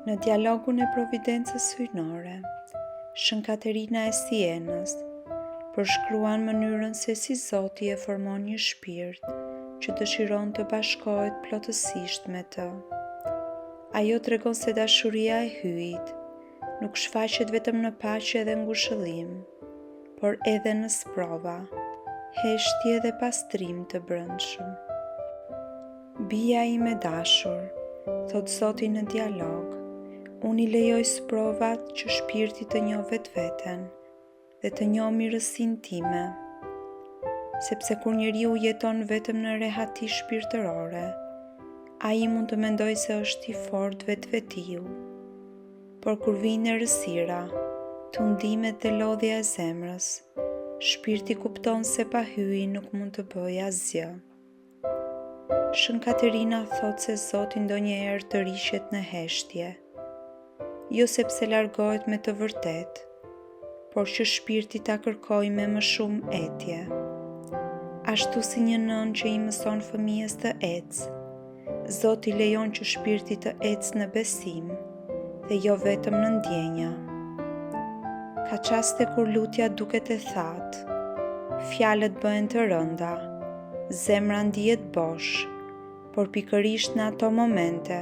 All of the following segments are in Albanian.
Në dialogun e Providencës Hyjnore, Shën Katerina e Sienës përshkruan mënyrën se si Zoti e formon një shpirt që dëshiron të bashkohet plotësisht me të. Ajo tregon se dashuria e Hyjit nuk shfaqet vetëm në paqe dhe ngushëllim, por edhe në sprova, heshtje dhe pastrim të brendshëm. Bija ime e dashur, thotë Zoti në dialog, unë i lejoj sprovat që shpirti të njohë vetveten dhe të njohë mirësinë time. Sepse kur njeriu jeton vetëm në rehati shpirtërore, ai mund të mendojë se është i fortë vetvetiu. Por kur vijnë errësira, tundimet dhe lodhja e zemrës, shpirti kupton se pa Hyjin nuk mund të bëjë asgjë. Shën Katerina thotë se Zoti ndonjëherë tërhiqet në heshtje, jo sepse largohet me të vërtetë, por që shpirti ta kërkojë me më shumë etje. Ashtu si një nënë që i mëson fëmijës të ecë, Zoti lejon që shpirti të ecë në besim dhe jo vetëm në ndjenja. Ka çaste kur lutja duket e thatë, fjalët bëhen të rënda, zemra ndihet bosh, por pikërisht në ato momente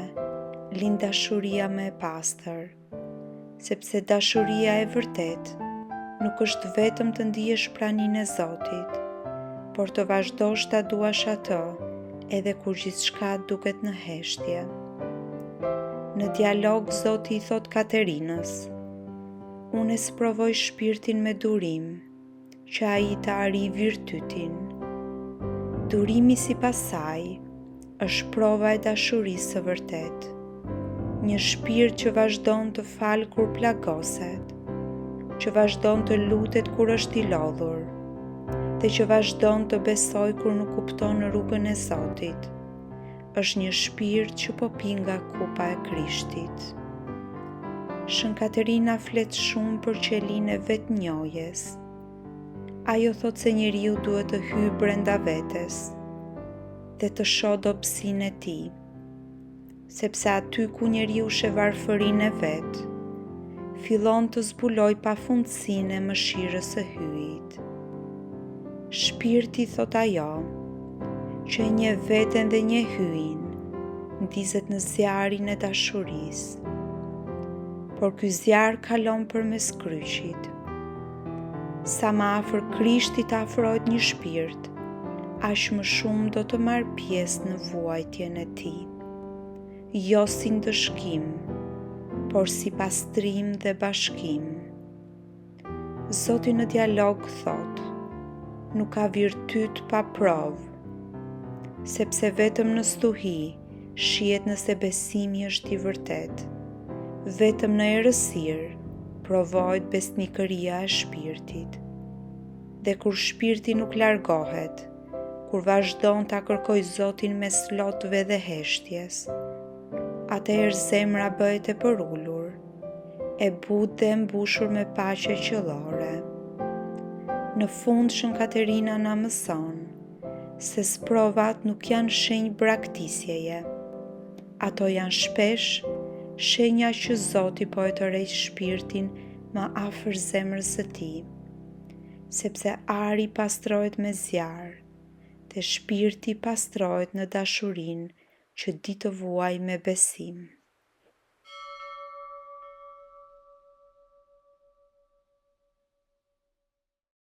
lind dashuria më e pastër. Sepse dashuria e vërtetë nuk është vetëm të ndiesh praninë e Zotit, por të vazhdosh ta duash atë edhe kur gjithçka duket në heshtje. Në dialog Zoti i thotë Katerinës, unë e sprovoj shpirtin me durim, që ai të arrijë virtytin. Durimi sipas saj është prova e dashurisë së vërtetë. Një shpirt që vazhdon të falë kur plagoset, që vazhdon të lutet kur është i lodhur, dhe që vazhdon të besojë kur nuk kupton rrugën e Zotit. Është një shpirt që po pi nga kupa e Krishtit. Shën Katerina flet shumë për qelinë e vetënjohjes. Ajo thotë se njeriu duhet të hyjë brenda vetes dhe të shohë dobësinë e tij. Sepse aty ku njeriu sheh varfërinë e vet, fillon të zbulojë pafundësinë e mëshirës së Hyjit. Shpirti, thotë ajo, që e njeh veten dhe njeh Hyjin, ndizet në zjarrin e dashurisë. Por ky zjarr kalon përmes kryqit. Sa më afër Krishtit të afrohet një shpirt, aq më shumë do të marrë pjesë në vuajtjen e tij. Jo si ndëshkim, por si pastrim dhe bashkim. Zoti në dialog thotë, nuk ka virtyt pa provë, sepse vetëm në stuhi shihet nëse besimi është i vërtetë. Vetëm në errësirë provohet besnikëria e shpirtit. Dhe kur shpirti nuk largohet, kur vazhdon ta kërkojë Zotin mes lotëve dhe heshtjes, atëherë zemra bëhet e përulur, e butë dhe e mbushur me paqe qiellore. Në fund Shën Katerina na mëson se sprovat nuk janë shenjë braktisjeje. Ato janë shpesh shenja që Zoti po e tërheq shpirtin më afër zemrës së tij, sepse ari pastrohet me zjarr dhe shpirti pastrohet në dashurinë që di të vuajë me besim.